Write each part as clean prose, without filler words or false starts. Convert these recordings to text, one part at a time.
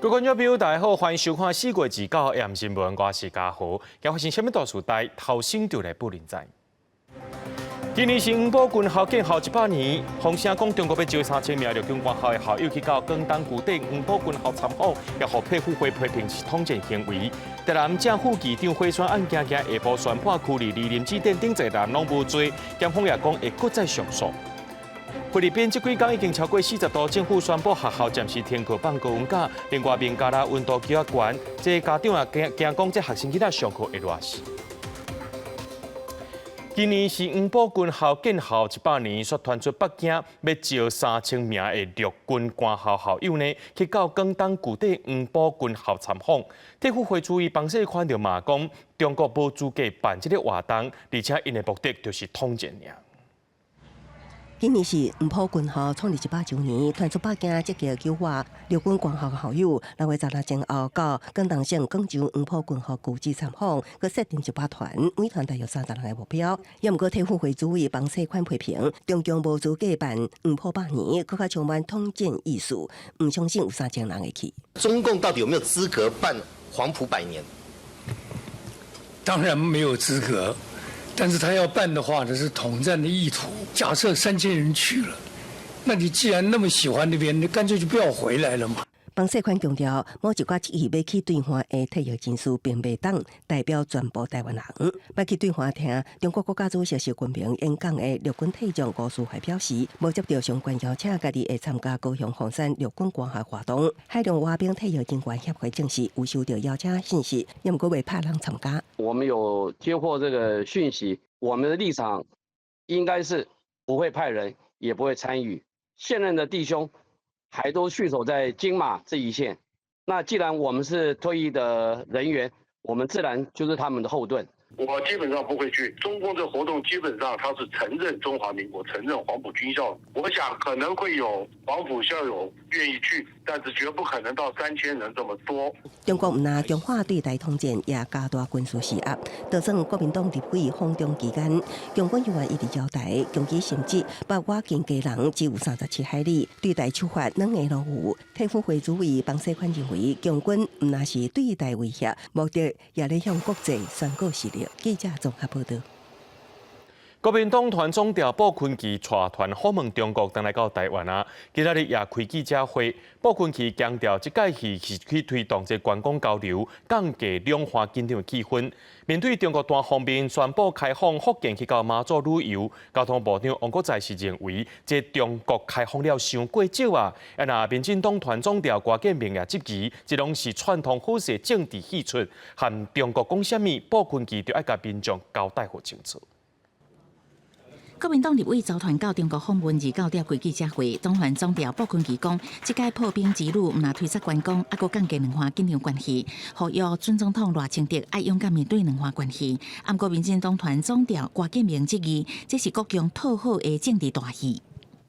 各位觀眾朋友，大家好，歡迎收看4月29 AM 新聞，我是嘉豪。今發生啥物大事代，頭先就來報恁知。今年是黃埔軍校建校100年，風聲講中國欲招3000名陸軍官校的校友去到廣東舊地黃埔軍校參訪，也予退輔會批評是統戰行為。台南正副議長賄選案，驚驚下晡宣判拘留李林志等頂濟人攏無罪，檢方也講會閣再上訴。菲律賓這幾工已經超過40度，政府宣布學校暫時停課放高溫假。另外，孟加拉溫度較懸，這家長也驚驚講，這學生囡仔上課會熱死。今年是黃埔軍校建校100年，煞傳出北京欲招3000名的陸軍官校校友呢，去到廣東舊地黃埔軍校參訪。退輔會主委彭世寬就罵講，中國無資格辦這個活動，而且𪜶的目的就是統戰爾。今年是黃埔軍校創立100週年，傳出北京積極揪挖陸軍官校校友，6月16前後到廣東省廣州黃埔軍校舊址參訪，閣設定100團，每團大約30人的目標。也毋過退輔會主委彭世寬批評，中共無資格辦黃埔百年，閣較充滿統戰意思，毋相信有3000人會去。中共到底有沒有資格辦黃埔百年？當然沒有資格。但是他要辦的話，這是統戰的意圖。假設3000人去了，那你既然那麼喜歡那邊，你乾脆就不要回來了嘛。彭世寬強調，某一寡執意欲去對岸的退役人士，並袂當代表全部台灣人。欲去對岸聽中國國家主席習近平演講的陸軍退將吳思懷表示，無接到相關邀請，家己會參加高雄鳳山陸軍官校活動。海陸外兵退役人員協會證實有收到邀請信息，也毋過未派人參加。我們有接獲這個訊息，我們的立場應該是不會派人，也不會參與。現任的弟兄還都駐守在金馬這一線。那既然我們是退役的人員，我們自然就是他們的後盾。我基本上不會去。中共這活動基本上他是承認中華民國，承認黃埔軍校。我想可能會有黃埔校友願意去，但是絕不可能到3000人這麼多。中國毋但強化對台統戰，也加大軍事施壓。就算國民黨立委訪中期間，共軍猶原一直交代，攻擊甚至北外近基隆只有37海里，對台處罰兩個攏有。退輔會主委彭世寬認為，共軍毋但是對台威脅，目的也咧向國際宣告實力。記者綜合報道。國民黨團總召布坤琪帶團訪問中國，轉來到台灣啊！今仔日也開記者會，布坤琪強調，這擺去是去推動這觀光交流，降低兩岸緊張的氣氛。面對中國單方面宣布開放福建去到馬祖旅遊，交通部長王國材是認為，這中國開放了傷過少啊！啊，若民進黨團總召郭建明也質疑，這攏是串通好勢政治戲出，和中國講啥物，布坤琪就愛共民眾交代予清楚。國民黨立委組團到中國訪問29點開記者會，黨團總召布坤琪講，這擺破冰之旅毋但推捒觀光，猶閣降低兩岸緊張關係，呼籲準總統賴清德愛勇敢面對兩岸關係。毋過民進黨團總召郭建明質疑，這是國共討好的政治大戲。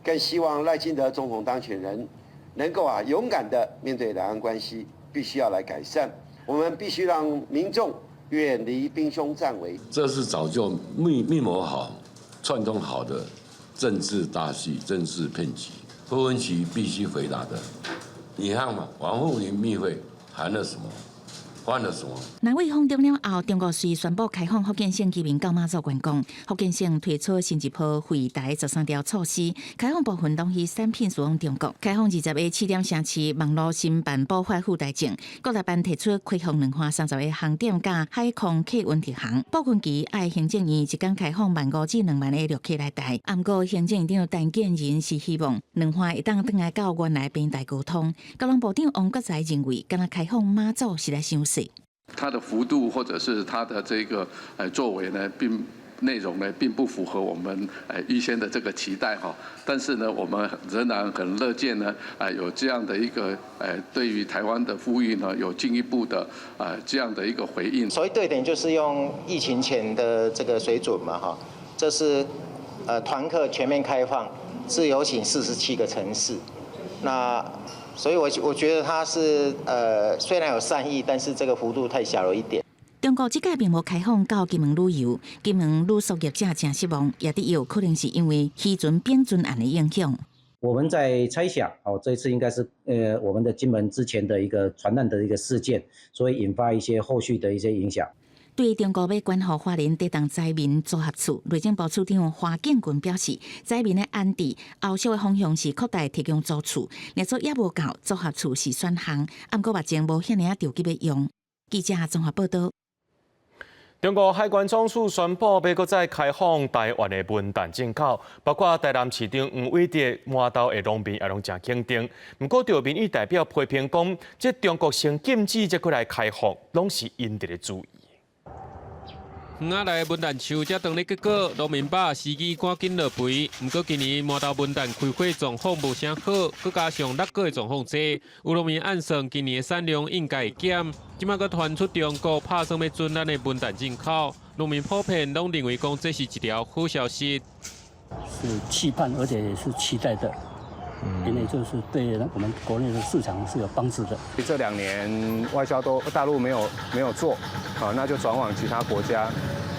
更希望賴清德總統當選人能夠勇敢的面對兩岸關係，必須要來改善。我們必須讓民眾遠離兵凶戰危。這是早就密謀好、串通好的政治大戲、政治騙局，傅崐萁必須回答的。你看嘛，王滬寧密會談了什麼？換了什麼？藍委訪中了後，中國遂宣布開放福建省居民到馬祖觀光。福建省推出新一波惠台13條措施，開放部分東西產品輸往中國，開放20個試點城市網路申辦補發附帶證。國台辦提出開放兩岸30個航點佮海空客運直航。布坤琪愛行政院一工開放1.5至2萬个陸客來台。毋過行政院長陳建仁是希望兩岸會當轉來到原來平台溝通。交通部長王國材認為，敢若開放馬祖實在傷細。它的幅度或者是它的這個作為呢，並內容呢並不符合我們預先的這個期待哈。但是呢，我們仍然很樂見呢，有這樣的一個對於台灣的呼籲呢，有進一步的這樣的一個回應。所謂對等就是用疫情前的這個水準嘛哈，這是團客全面開放，自由行47個城市，那。所以我覺得他是雖然有善意，但是這個幅度太小了一點。中國這擺並無開放到金門旅遊，金門旅宿業者誠失望，也佇有可能是因為漁船平準案的影響。我們在猜想，哦，這一次應該是，我們的金門之前的一個船難的一個事件，所以引發一些後續的一些影響。對中國欲關予花蓮地動災民組合厝，內政部處長華建群表示，災民的安置後續的方向是擴大提供租厝，若做猶無夠，組合厝是選項，毋過目前無遐爾仔著急欲用。記者綜合報道。中國海關總署宣布，欲閣再開放台灣的文旦進口，包括台南市長黃偉哲饃頭的農民也攏誠肯定。毋過，著民意代表批評講，這中國先禁止，才閣來開放，攏是𪜶佇咧主意。園仔內文旦樹才當咧結果，農民伯時機趕緊落肥。毋過今年饃頭文旦開花狀況無啥好，閣加上落果狀況濟，有農民按算今年的產量應該會減。這擺閣傳出中國拍算欲准咱的文旦進口，農民普遍攏認為講這是一條好消息。是期盼，而且也是期待的，因為就是對我們國內的市場是有幫助的。這2年外銷都大陸沒有做，好，那就轉往其他國家。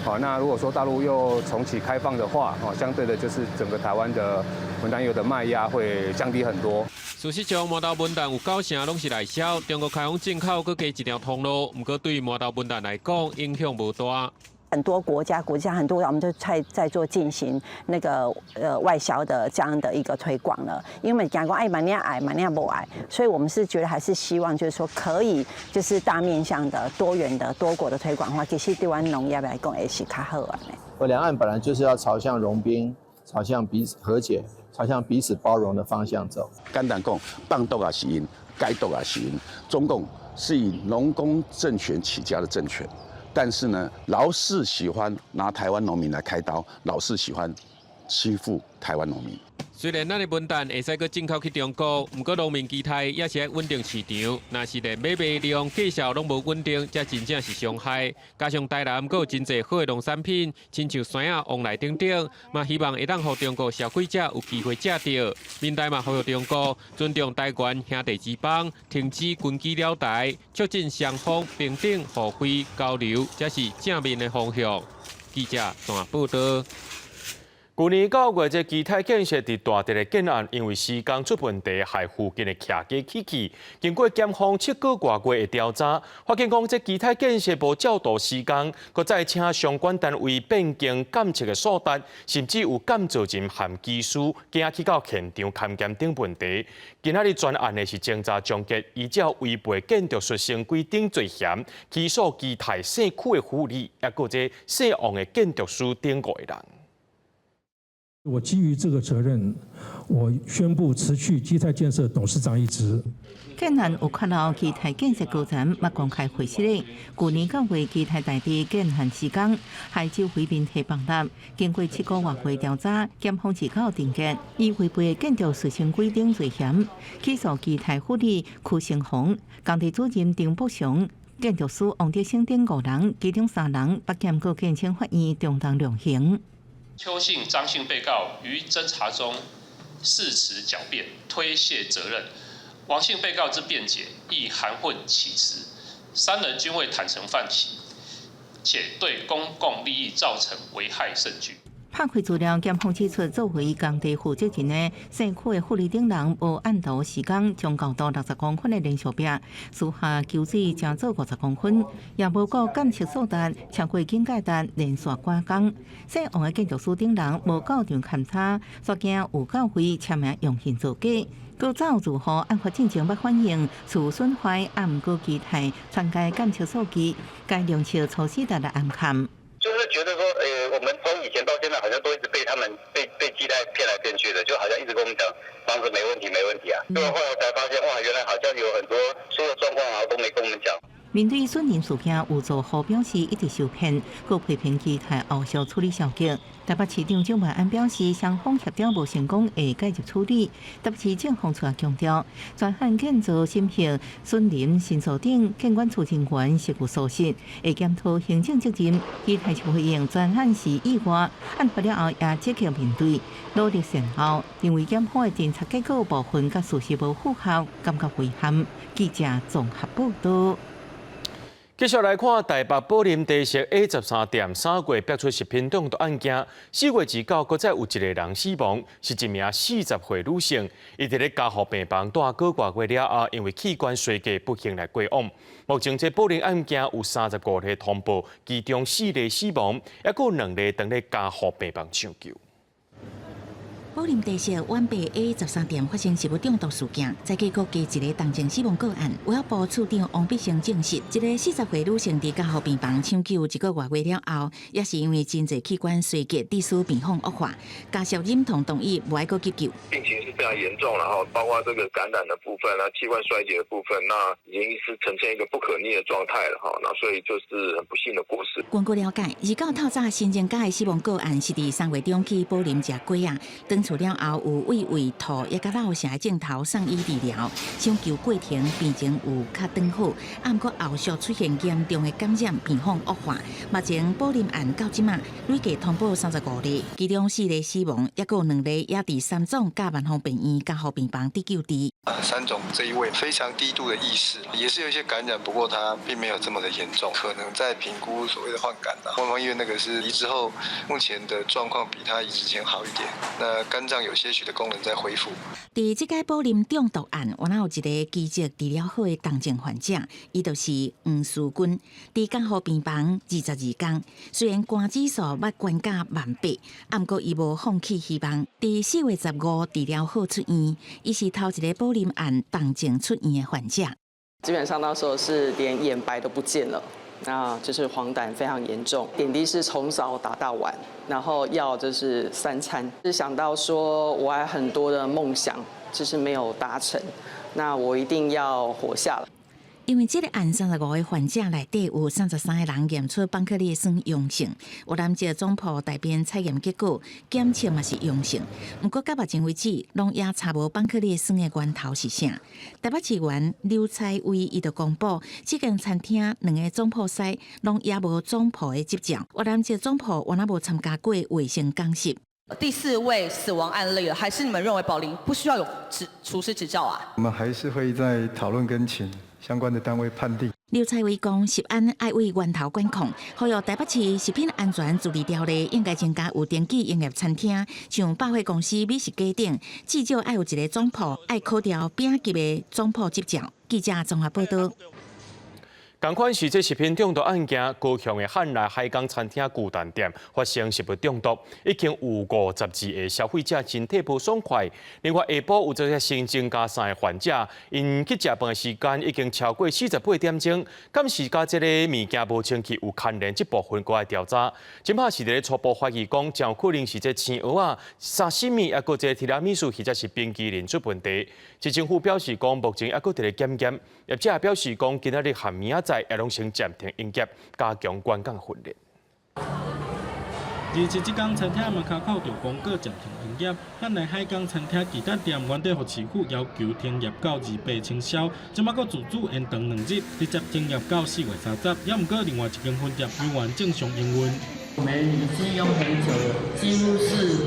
好，那如果說大陸又重啟開放的話，哦，相對的就是整個台灣的文旦柚的賣壓會降低很多。事實上，饃頭文旦有九成攏是內銷，中國開放進口閣加一條通路，毋過對饃頭文旦來講影響無大。很多國家、國家很多，我們就在做進行那個外銷的這樣的一個推廣了。因為講講愛嘛你愛嘛你無愛，所以我們是覺得還是希望就是說可以就是大面向的、多元的、多國的推廣的話，其實對阮農業來講也是較好的。我兩岸本來就是要朝向融冰、朝向彼此和解、朝向彼此包容的方向走。簡單講，放毒也是𪜶，解毒也是𪜶。中共是以農工政權起家的政權。但是呢，老是喜歡拿台灣農民來開刀，老是喜歡欺負台灣農民。雖然咱的文旦會使閣進口去中國，毋過農民期待也是愛穩定市場。若是連買賣量、價數攏無穩定，這真正是傷害。加上台南閣有真濟好的農產品，親像酸仔、旺來等等，嘛希望會當予中國消費者有機會食著。民代嘛呼籲中國尊重台灣兄弟之邦，停止軍機擾台，促進雙方平等互惠交流，才是正面的方向。記者綜合報道。舊年9月，這基泰建設佇大直的建案，因為施工出問題，害附近的徛家起去。經過檢方7個外月的調查，發現講這基泰建設無照圖施工，閣再請相關單位變更檢測的數值，甚至有監造人含技師驚去到現場勘驗等問題。今仔日全案的是偵查終結，依照違背建築術成規定罪嫌，起訴基泰姓區的副理，抑閣這姓王的建築師等五個人。我基於這個責任，我宣布辭去基泰建設董事長一職。建案有缺漏，基泰建設高層嘛公開回釋咧。舊年9月，基泰大直建案施工，害周圍面體崩塌。經過7個外月調查，檢方自九定結，以違背建築術成規定罪嫌，起訴基泰副理區成宏、工地主任丁博雄、建築師王德勝等五人，其中三人被檢告建請法院重重量刑。邱姓、張姓被告於偵查中事實狡辯、推卸責任，王姓被告之辯解亦含混其辭，三人均未坦承犯行，且對公共利益造成危害甚巨。拍開資料，檢方指出，作為工地負責人的姓區的副理等人，無按圖施工，將高度60公分的連續壁，私下求水加做50公分，也無顧檢測數值超過警戒值，連續趕工。姓王的建築師等人無到場勘查，煞驚有教會簽名用刑造假。閣走如何案發進前捌反映厝損壞，啊，毋過基泰篡改檢測數據，該量測初始值來暗崁。就是覺得說，我們從以前到現在，好像都一直被他們被基泰騙來騙去的，就好像一直跟我們講房子沒問題，沒問題啊。結果後來才發現，哇，原來好像有很多出了狀況，然後都沒跟我們講。面對損人事件，有租戶表示一直受騙，閣批評基泰後續處理消極。台北市長蔣萬安表示，雙方協調無成功，會介入處理。台北市政風處也強調，專案建造審核、損鄰申訴等建管處人員實有疏失，會檢討行政責任。基泰就回應專案是意外，案發了後也積極面對，努力善後，認為檢方的偵查結果部分佮事實無符合，感覺遺憾。記者綜合報道。繼續來看台北寶林茶室 A 十三店3月爆出食品中毒案件，4月29，閣再有一個人死亡，是一名40歲女性，伊佇咧加護病房蹛幾個月了後，因為器官衰竭不幸來過往。目前這寶林案件有35例通報，其中四例死亡，抑閣有兩例當咧加護病房搶救。寶林茶室遠白 A 十三店發生食物中毒事件，再繼閣加一个重症死亡個案。衛福部次長王必勝證實，一个40歲女性佇加護病房搶救一個外月了後，也是因為真濟器官衰竭，致使病況惡化，家屬忍痛同意無愛閣急救。病情是非常嚴重，然後包括這個感染的部分啊，器官衰竭的部分，那已經是呈現一個不可逆的狀態了哈。那所以就是很不幸的過世。根據了解，29透早新增加的死亡個案是佇3月中去寶林食粿仔，轉厝了後有為胃吐，抑佮落瀉的症頭送醫治療，搶救過程病情有較轉好，啊，毋過後續出現嚴重的感染，病況惡化。目前寶林案到這馬累計通報35例，其中四例死亡，抑閣有兩例也佇三總佮萬芳病院加護病房得救治。三總這一位非常低度的意識，也是有一些感染，不過他並沒有這麼的嚴重，可能在評估所謂的換肝啦。萬芳醫院那個是移植後，目前的狀況比他移植前好一點。那肝臟有些許的功能在恢復。佇這個寶林中毒案，原來有一个奇蹟治療好的重症患者，伊就是黃淑君，佇加護病房22天，雖然肝指數捌懸到18,000，啊，毋過伊無放棄希望。佇4月15治療好出院，伊是頭一个寶林案重症出院的患者。基本上那時候是連眼白都不見了，那就是黃疸非常嚴重，點滴是從早打到晚，然後藥就是三餐。是想到說我還很多的夢想，就是沒有達成，那我一定要活下來。因為這个案35个患者內底有33个人驗出邦克利酸陽性，越南籍總鋪大便採驗結果檢測嘛是陽性，毋過到目前為止，攏也查無邦克利酸的源頭是啥。台北市議員劉采薇伊就公布，這間餐廳兩个總鋪師攏也無總鋪的執照，越南籍總鋪原來無參加過衛生講習。第四位死亡案例了，還是你們認為寶林不需要有執廚師執照啊？我們還是會再討論跟請相關的單位判定。劉采薇講，食安愛為源頭管控，呼籲台北市食品安全治理條例應該增加有登記營業餐廳，像百貨公司、美食街等，至少愛有一个總鋪愛考著丙級的總鋪執照。記者綜合報道。仝款是這食品中毒案件，高雄的漢來海港餐廳雞蛋店發生食物中毒，已經有52個消費者身體無爽快。另外下晡有這個新增加三个患者，𪜶去食飯的時間已經超過48點鐘，敢是佮這个物件無清氣有牽連，這部分閣愛調查。這馬是佇咧初步懷疑講，真有可能是這青蚵仔、沙西米，抑閣這提拉米蘇或者是冰淇淋出問題。市政府表示講，目前抑閣佇咧檢驗，業者也表示講，今仔日和明仔載也攏先暫停營業，加強員工訓練。27這間餐廳門跤口就公告暫停營業。漢來海港餐廳雞蛋店原底予市府要求停業到28清消，這馬閣自主延長2日，直接停業到4月30。也毋過另外一間分店猶原正常營運。我們已經用很久了，幾乎是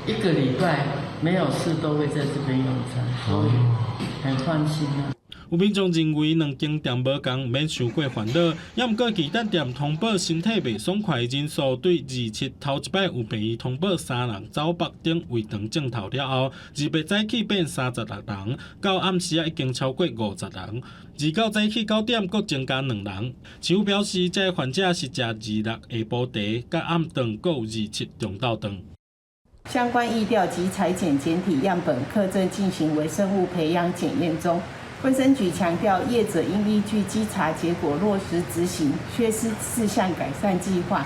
一個禮拜沒有事都會在這邊用餐，所以很放心啊。有民眾認為兩間店無仝，免傷過煩惱。也毋過雞蛋店通報身體袂爽快的人數，對27頭一擺有病院通報三人走腹頂胃腸症頭了後，28早起變36人，到暗時仔已經超過50人。29早起9點，閣增加兩人。市府表示，這个患者是食26下晡茶，佮暗頓閣有27中晝頓。相關疫調及採檢檢體樣本，刻正進行微生物培養檢驗中。衛生局強調，業者應依據稽查結果落實執行缺失事項改善計劃。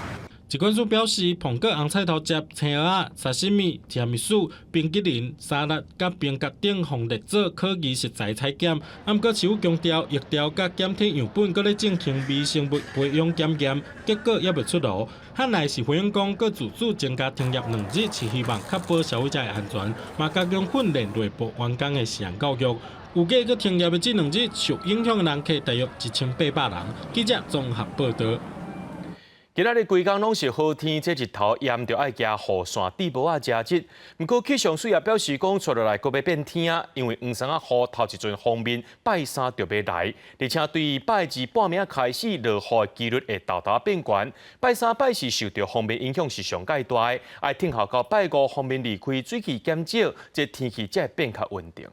疾管署表示，蘋果紅菜頭汁、青蚵仔、沙西米、提拉米蘇、冰激凌、沙律佮冰角頂予列做可疑食材採檢。毋過市府強調，疫調佮檢體樣本閣咧進行微生物培養檢驗，結果猶未出爐。漢來是回應講，閣自主增加停業2日，是希望確保消費者的安全，嘛加強訓練內部員工的食安教育。預計閣停業的這2日，受影響的人客大約1800人。記者綜合報道。今仔日規工攏是好天，這日頭炎著愛舉雨傘、戴帽仔遮日。毋過氣象署也表示講，綴落來閣欲變天，因為黃衫仔雨頭一陣鋒面拜三就欲來，而且對拜二半暝開始落雨的機率會沓沓變懸。拜三、拜四受著鋒面影響是上蓋大的，愛等候到拜五鋒面離開，水汽減少，這天氣才會變較穩定。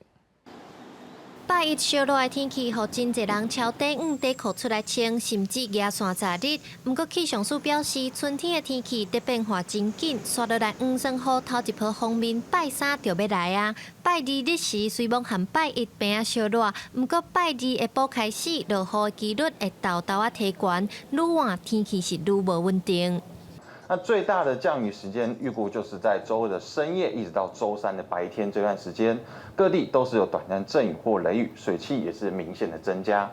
拜一燒熱的天氣，予真濟人超短褲短褲出來穿，甚至舉傘遮日。毋過氣象署表示，春天的天氣佇變化真緊，紲落來黃霜雨頭一波鋒面，拜三就欲來啊。拜二日時雖罔和拜一般仔燒熱，毋過拜二下晡開始落雨的機率會沓沓仔提懸，愈晚天氣是愈無穩定。那最大的降雨時間預估就是在週二的深夜，一直到週三的白天這段時間，各地都是有短暫陣雨或雷雨，水汽也是明顯的增加。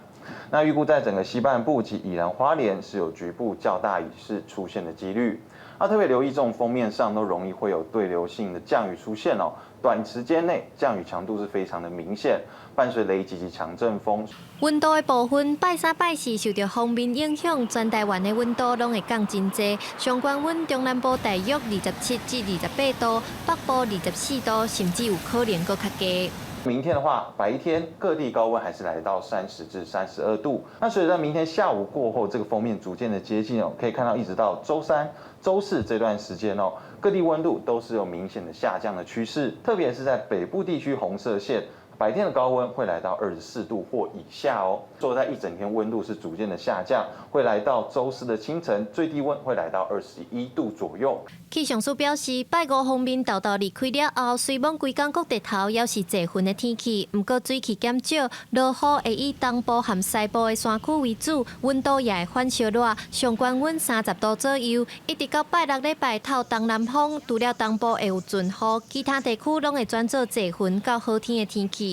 那預估在整個西半部及宜蘭花蓮是有局部較大雨勢出現的幾率。那特別留意這種鋒面上都容易會有對流性的降雨出現哦，短時間內降雨強度是非常的明顯，伴隨雷擊及強陣風。溫度的部分，拜三拜四受著鋒面影響，全台灣的溫度攏會降真濟。上懸溫中南部大約27至28度，北部24度，甚至有可能閣較低。明天的話，白天各地高溫還是來到30至32度。那隨着明天下午過後，這個鋒面逐漸的接近哦，可以看到一直到週三、週四這段時間哦，各地溫度都是有明顯的下降的趨勢，特別是在北部地區紅色線。白天的高溫會來到24度或以下哦，所以在一整天溫度是逐漸的下降，會來到週四的清晨最低溫會來到21度左右。氣象署表示，拜五鋒面沓沓離開了後，雖罔規工閣日頭猶是濟雲的天氣，毋過水汽減少，落雨會以東部和西部的山區為主，溫度也會反燒熱，上懸溫30度左右。一直到拜六禮拜透東南風，除了東部會有陣雨，其他地區攏會轉做濟雲到好天的天氣。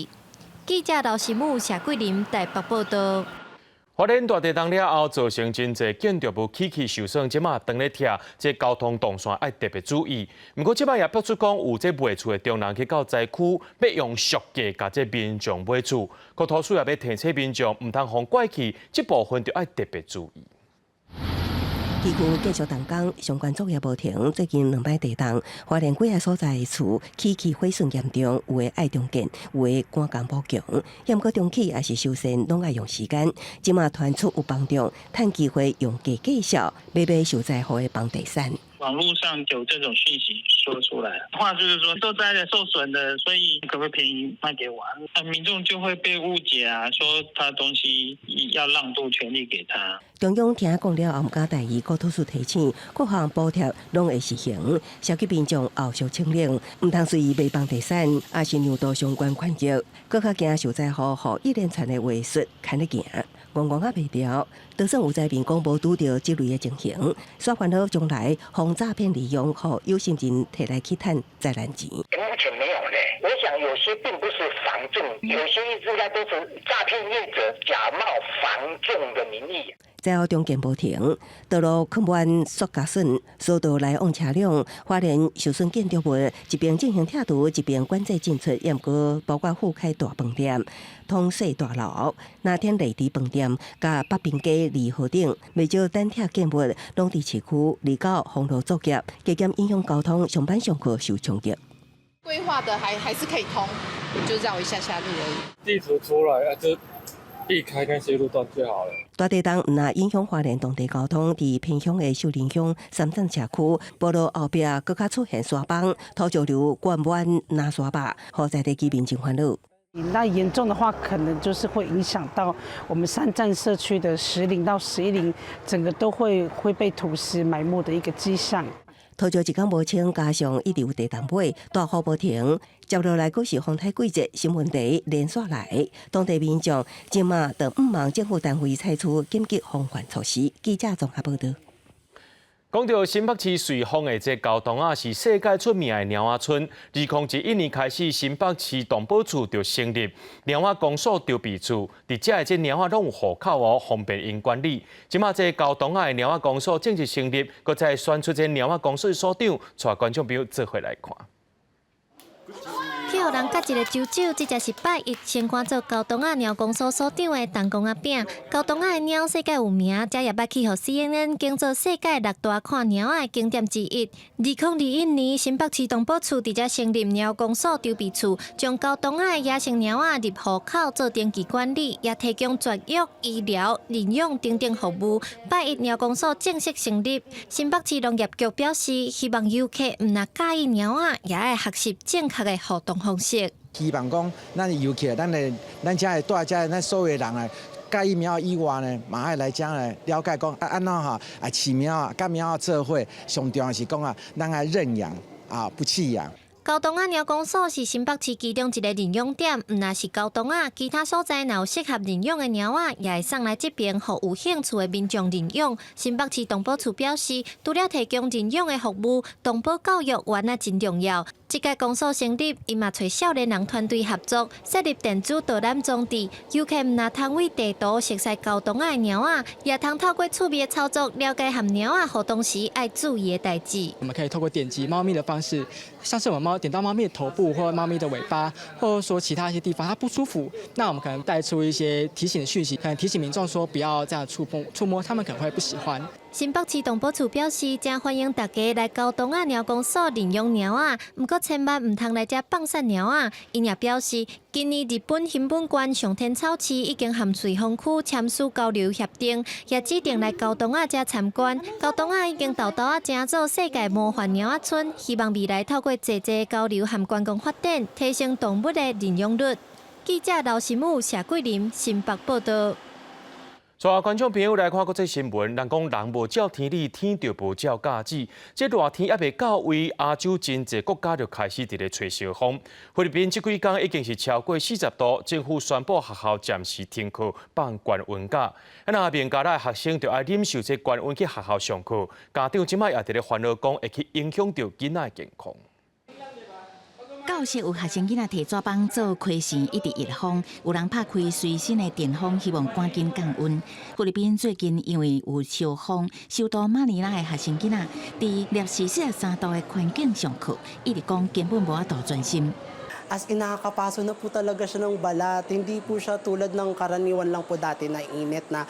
記者劉新武、謝桂林台北報道。花蓮大地震了後，造成真濟建築物起去受損，這馬當咧拆，這交通動線愛特別注意。毋過這擺也爆出講，有這賣厝的中人去到災區，欲用俗價共這民眾買厝，國土署也欲提醒民眾，毋通予拐去，這部分就愛特別注意。地區繼續動工，相關作業無停。最近兩擺地震，花蓮幾个所在的厝起去毀損嚴重，有的愛重建，有的趕工補強。毋過重起抑是修繕，攏愛用時間。這馬傳出有房仲趁機會用假介紹買賣受災戶的房地產。網路上有這種訊息說出來，話就是說受災的、受損的，所以可不可以便宜賣給我？那民眾就會被誤解啊，說他東西要讓渡權利給他。中央聽講了後，毋敢大意，國土署提醒，各項補貼攏會實行，社區民眾後續清零，毋通隨意賣房地產，抑是讓渡相關權益，閣較驚受災戶予一連串的話術牽咧行，戇戇仔袂著。就算有災民講無拄著這類的情形，煞煩惱將來防詐騙利用，予有心人提來去趁災難錢。目前沒有呢，我想有些並不是房仲，有些應該都是詐騙業者假冒房仲的名義。災後重建無停，道路囥滿塑膠筍，疏導來往車輛，花蓮受損建築物一邊進行拆除，一邊管制進出，毋過包括富凱大飯店、通稅大樓、那天麗地飯店、佮北平街2號頂，袂少單拆建物攏佇市區離到封路作業，加減影響交通，上班上課受衝擊。規劃的還是可以通，就繞一下下路而已。地圖出來啊，就避開那些路段就好了。大地震毋但影響花蓮當地交通，佇偏鄉的秀林鄉三站社區，埔路後壁閣較出現山崩、土石流灌滿南沙壩，予在地居民真煩惱。那嚴重的話，可能就是會影響到我們三站社區的10鄰到11鄰，整個都會被土石埋沒的一個跡象。土石一工無清，加上一直有地動尾，大雨無停，接落來閣是風颱季節，新問題連續來，當地民眾這馬就向望政府單位採取緊急防範措施。記者綜合報道。講到新北市瑞芳的這高洞仔，是世界出名的貓仔村。2011年開始，新北市動保處就成立貓仔公所籌備處，佇遮的這貓仔攏有戶口哦，方便𪜶管理。這馬這高洞仔的貓仔公所正式成立，閣再選出這貓仔公所所長，帶觀眾朋友做伙來看。去予人割一个揪揪，這才是拜一升官做高洞仔貓公所所長的陳公仔餅。高洞仔的貓世界有名，這也捌去予 CNN 揀做世界六大看貓仔的景點之一。2021年，新北市動保處佇遮成立貓公所籌備處，將高洞仔的野生貓仔入戶口做登記管理，也提供絕育、醫療、認養等等服務。拜一貓公所正式成立，新北市農業局表示，希望遊客毋但佮意貓仔，也愛學習正確的互動方式。希望講，咱遊客，咱的咱遮的蹛遮的咱所有的人啊，佮意貓以外呢，嘛愛來遮來了解講啊，按怎吼啊飼貓啊，佮貓仔做伙，上重要是講啊，咱愛認養啊，不棄養。高洞仔貓公所是新北市其中一个認養點，毋但是高洞仔，其他所在若有適合認養的貓仔，也會送來這邊，予有興趣的民眾認養。新北市動保處表示，除了提供認養的服務，動保教育原來真重要。這屆公所成立，伊嘛揣少年人團隊合作，設立電子導覽裝置，遊客毋但通為地圖熟悉高洞仔的貓仔，也通透過趣味的操作，了解和貓仔互動時愛注意的代誌。我們可以透過點擊貓咪的方式，像是我們貓點到貓咪的頭部或貓咪的尾巴，或者說其他一些地方它不舒服，那我們可能帶出一些提醒的訊息，可能提醒民眾說不要這樣觸碰、觸摸，他們可能會不喜歡。新北市動保處表示，誠歡迎大家來高洞仔貓公所認養貓仔，毋過千萬毋通來遮放散貓仔。𪜶也表示，今年日本熊本縣上天草市已經和瑞豐區簽署交流協定，也指定來高洞仔遮參觀。高洞仔已經沓沓仔成做世界模範貓仔村，希望未來透過濟濟交流和觀光發展，提升動物的認養率。記者劉新武、謝桂林新北報道。所以觀眾朋友來看國際新聞，人講人無照天理，天就無照甲子。這熱天猶未到位，亞洲真濟國家就開始佇咧吹燒風。菲律賓這幾工已經是超過40度，政府宣布學校暫時停課，放懸溫假。啊，那孟加拉學生就愛忍受這懸溫去學校上課，家長這擺也佇咧煩惱，講會去影響著囡仔的健康。教室有學生囡仔提紙板做開扇，一直熱風，有人拍開隨身的電風，希望趕緊降溫。菲律賓最近因為有燒風，首都馬尼拉的學生囡仔佇攝氏43度的環境上課，一直講根本無法度專心。 As in, nakakapaso na po talaga siya ng balat. Hindi po siya tulad ng karaniwan lang po dati na init na.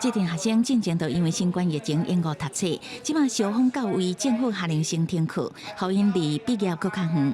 這陣學生進前就因為新冠疫情延誤讀冊，這擺燒風到位，政府下令先停課，予𪜶離畢業閣較遠。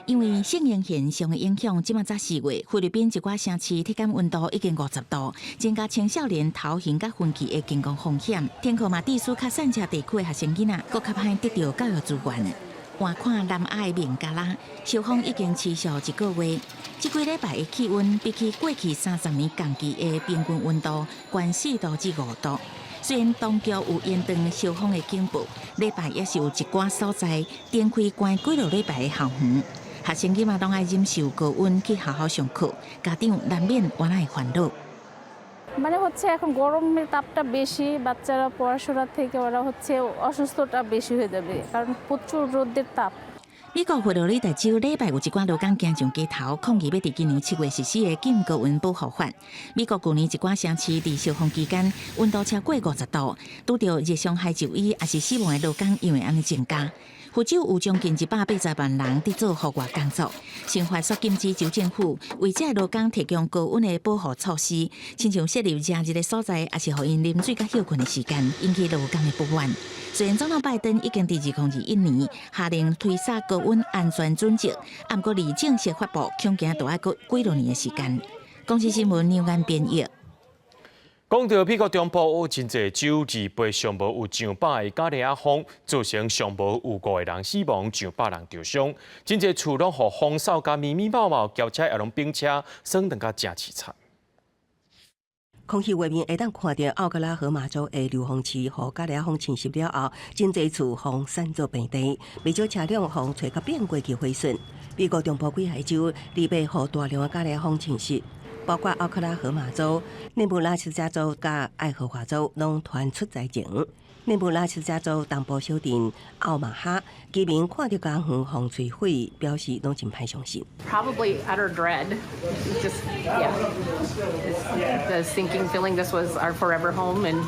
因為聖嬰現象的影響，這擺才4月，菲律賓一寡城市體感溫度已經50度，增加青少年頭型佮昏去的健康風險。停課嘛，致使較散赤地區的學生囡仔，閣較歹得著教育資源。換看南亞的孟加拉，燒風已經持續一個月，這幾禮拜的氣溫比起過去30年同期的平均溫度，懸4度至5度。雖然當局有延長燒風的警報，禮拜也是有一寡所在停開關幾落禮拜的校園。學生囡仔攏愛忍受高溫去學校上課，家長難免原來會煩惱。 মানে হচ্ছে এখন গরমের তাপটা বেশি, বাচ্চারা পড়াশোনা থেকে ওরা হচ্ছে অসুস্থটা বেশি হয়ে যাবে, কারণ প্রচুর রোদের তাপ। 美國佛羅里達州禮拜有一寡勞工行上街頭抗議，欲佇今年7月實施的禁高溫保護法。美國舊年一寡城市佇燒風期間溫度超過50度，拄著熱傷害就醫抑是死亡的勞工因為按呢增加。佛州有將近180萬人佇做戶外工作，新法煞禁止州政府為這個勞工提供高溫的保護措施，親像設立遮熱的所在，抑是予𪜶啉水佮歇睏的時間，引起勞工的不滿。雖然總統拜登已經佇2021年下令推捒高溫安全準則，毋過離正式發布，恐驚都愛閣幾落年的時間。公視新聞劉安編譯。講著美國中部有真濟州，二八上無有上百個咖喱仔風，造成上無有五個人死亡，上百人著傷。真濟厝攏予風掃甲密密麻麻，轎車也攏冰車，損斷甲誠淒慘。空氣畫面會當看著奧克拉荷馬州的硫磺市，予咖喱仔風侵襲了後，真濟厝予散做平地，袂少車輛予吹甲變過去毀損。美國中部幾個州禮拜予大量的咖喱仔風侵襲。包括奧克拉荷馬州、內布拉斯加州佮愛荷華州，攏傳出災情。內布拉斯加州東部小鎮奧馬哈居民看著家園予摧毀，表示攏真歹相信。 Probably utter dread. Just, yeah, the sinking feeling this was our forever home, and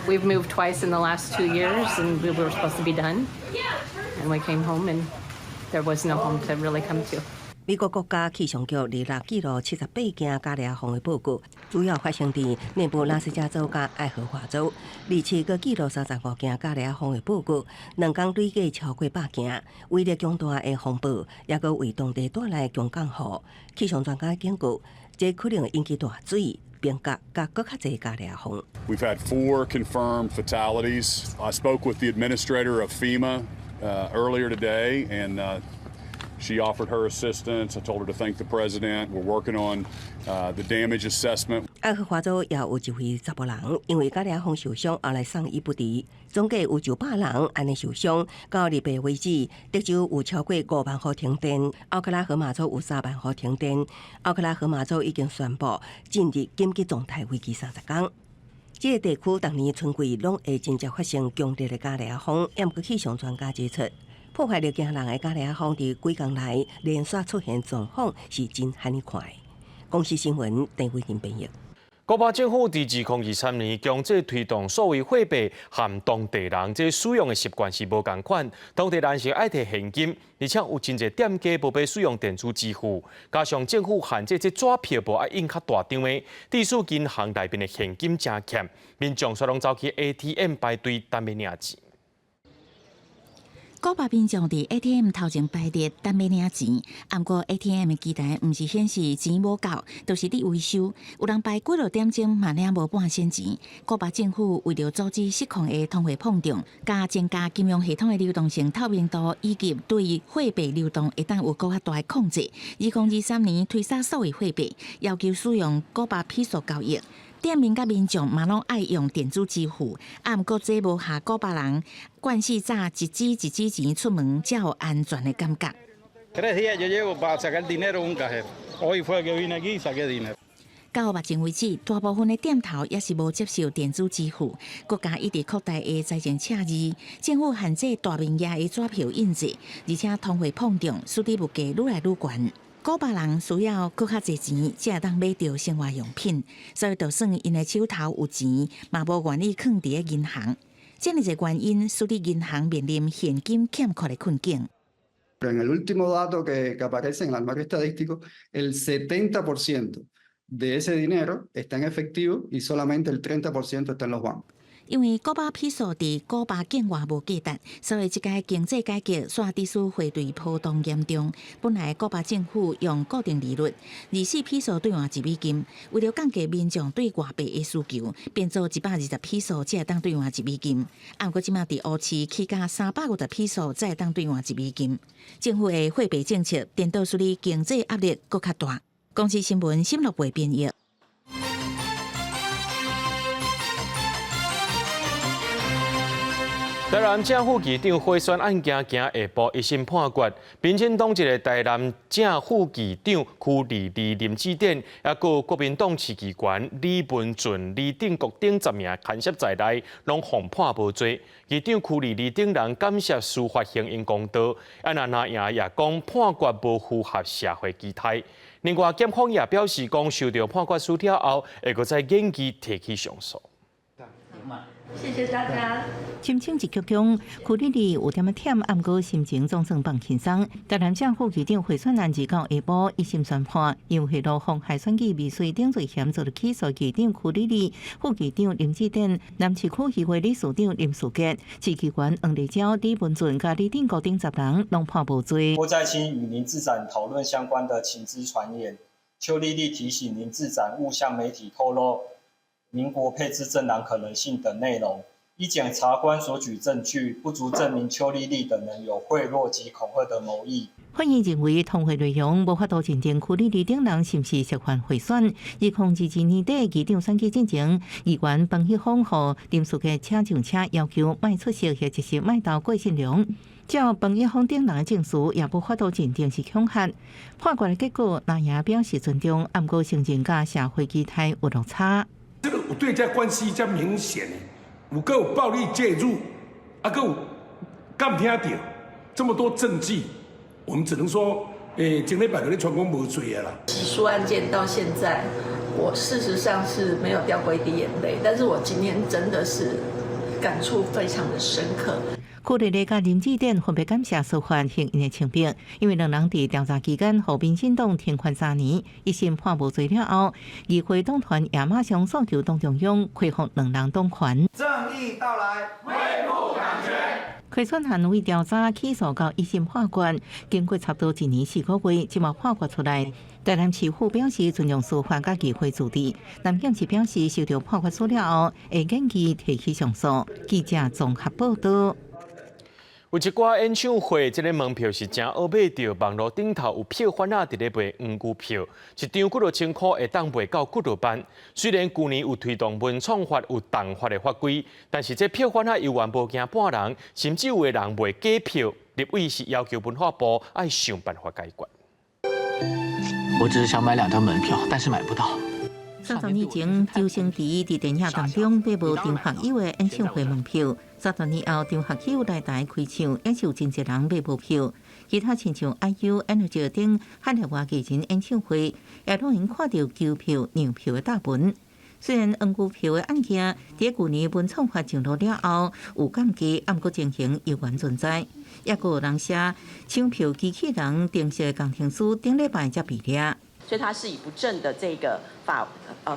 we've moved twice in the last 2 years, and we were supposed to be done, and we came home and there was no home to really come to. 美國國家氣象局二六記錄78件加勒風的報告，主要發生佇內布拉斯加州佮愛荷華州。二七閣記錄35件加勒風的報告，2工累計超過100件，威力強大的風暴，也閣為當地帶來強降雨。氣象專家警告，這可能引起大水、冰角佮閣較濟加勒風。 We've had four confirmed fatalities. I spoke with the administrator of FEMA earlier today, and she offered her assistance. I told her to thank the president. We're working on the damage assessment. 愛荷華州也有一位查埔人，因為加勒風受傷，後來送醫不治。總計有900人按呢受傷。到28為止，德州有超過5萬戶停電，奧克拉荷馬州有3萬戶停電。奧克拉荷馬州已經宣布進入緊急狀態，為期30工。這個地區逐年春季攏會真濟發生強烈的加勒風，毋過氣象專家指出，破壞力驚人的加勒風佇幾工內連續出現狀況是真罕見看的。公視新聞鄭偉仁編譯。古巴政府佇2023年強制推動數位貨幣，和當地人這使用的習慣是無仝款。當地人是愛提現金，而且有真濟店家無欲使用電子支付，加上政府限制這紙票無愛印較大張的，致使銀行內面的現金誠欠，民眾煞攏走去 ATM 排隊等欲領錢。古巴民眾佇 ATM 頭前排列等欲領錢，毋過 ATM 的機台毋是顯示錢無夠，就是佇維修。有人排幾落點鐘嘛領無半仙錢。古巴政府為著阻止失控的通貨膨脹，佮增加金融系統的流動性透明度，以及對貨幣流動會當有閣較大的控制。2023年推捒數位貨幣，要求使用古巴披索交易。店面佮民眾嘛攏愛用電子支付，啊，毋過這無下古巴人慣勢紮一支一支錢出門，才有安全的感覺。 3 días yo llevo para sacar dinero un cajero. Hoy fue que vine aquí y saqué dinero. 到目前為止，大部分的店頭猶是無接受電子支付。國家一直擴大的財政赤字，政府限制大面額的紙票印製，而且通貨膨脹，使得物價愈來愈懸。古巴人需要閣較濟錢，才會當買著生活用品，所以就算𪜶的手頭有錢，嘛無願意囥佇咧銀行。這爾濟原因，使得銀行面臨現金欠缺的困境。 En el último dato que aparece en el armario estadístico, el 70% de ese dinero está en efectivo y solamente el 30% está en los bancos. 因為古巴披索佇古巴境外無價值，所以這屆經濟改革煞致使匯兌波動嚴重。本來古巴政府用固定利率，24披索兌換1美金，為著降低民眾對外幣的需求，變做120披索才會當兌換1美金。啊，毋過這馬佇烏市起價350披索才會當兌換1美金。政府的貨幣政策，顛倒使得經濟壓力閣較大。公視新聞沈樂培編譯。台南正副議長賄選案件今下晡一審判決，民進黨籍的台南正副議長區莉莉林智典，抑閣國民黨市議員李文俊、李定國等10名牽涉在內，攏予判無罪。議長區莉莉等人感謝司法行用公道，啊，若藍營也講判決無符合社會期待。另外，檢方也表示講，收到判決書了後，會閣再研議提起上訴。謝謝大家。深深一鞠躬，區莉莉有點仔忝，毋過心情總算放輕鬆。台南正副議長賄選案29下晡一審宣判，因賄賂妨害選舉未遂等罪嫌遭著起訴議長區莉莉、副議長林智典、南市區議會理事長林樹傑、市議員黃麗嬌、李文俊佮李定國等10人攏判無罪。郭在清與林志展討論相關的情資傳言，邱莉莉提醒林志展勿向媒體透露民國配置政黨可能性等內容，依檢察官所舉證據不足證明邱莉莉等人有賄賂及恐嚇的謀意。法院認為通話內容無法度認定區莉莉等人是毋是涉犯賄選。2022年底議長選舉進前，議員彭一峰予林樹傑請上車，要求莫出席或者是莫投郭信良。照彭一峰等人的證詞，也無法度認定是恐嚇。判決的結果，藍營表示尊重，毋過承認佮社會期待有落差。這個有對這關係遮明顯的，有閣有暴力介入，啊，閣有敢聽著這麼多證據，我們只能說，前禮拜閣咧傳講無罪啊啦。起訴案件到現在，我事實上是沒有掉過一滴眼淚，但是我今天真的是感觸非常的深刻。邱麗麗佮林智典分別感謝司法還𪜶的清白，因為兩人佇調查期間，予民進黨停權3年，一審判無罪了後，議會黨團也馬上訴求黨中央恢復兩人黨權。正義到來，恢復黨權。柯選案為調查起訴到一審判決，經過差不多1年4個月，這馬判決出來。台南市府表示尊重司法佮議會自治，南縣市表示收到判決書了後，會建議提起上訴。記者綜合報道。有一寡演唱會，這个門票是誠好買著，網路頂頭有票販仔佇咧賣黃牛票，一張幾若千箍會當賣到幾若萬。雖然舊年有推動文創法有重罰的法規，但是這票販仔猶原無驚半人，甚至有的人賣假票。立委是要求文化部愛想辦法解決。我只是想買兩張門票，但是買不到。30年前，周星馳佇電影當中買無張學友的演唱會門票。30年後，張學友來台開唱，也是有真濟人買無票。其他親像 IU、Energy 等海內外藝人演唱會，也攏會看著求票、讓票的大文。雖然黃牛票的案件佇舊年文創法上路了後有降低，毋過情形猶原存在。抑閣有人寫搶票機器人程式的工程師頂禮拜才被掠。所以它是以不正的這個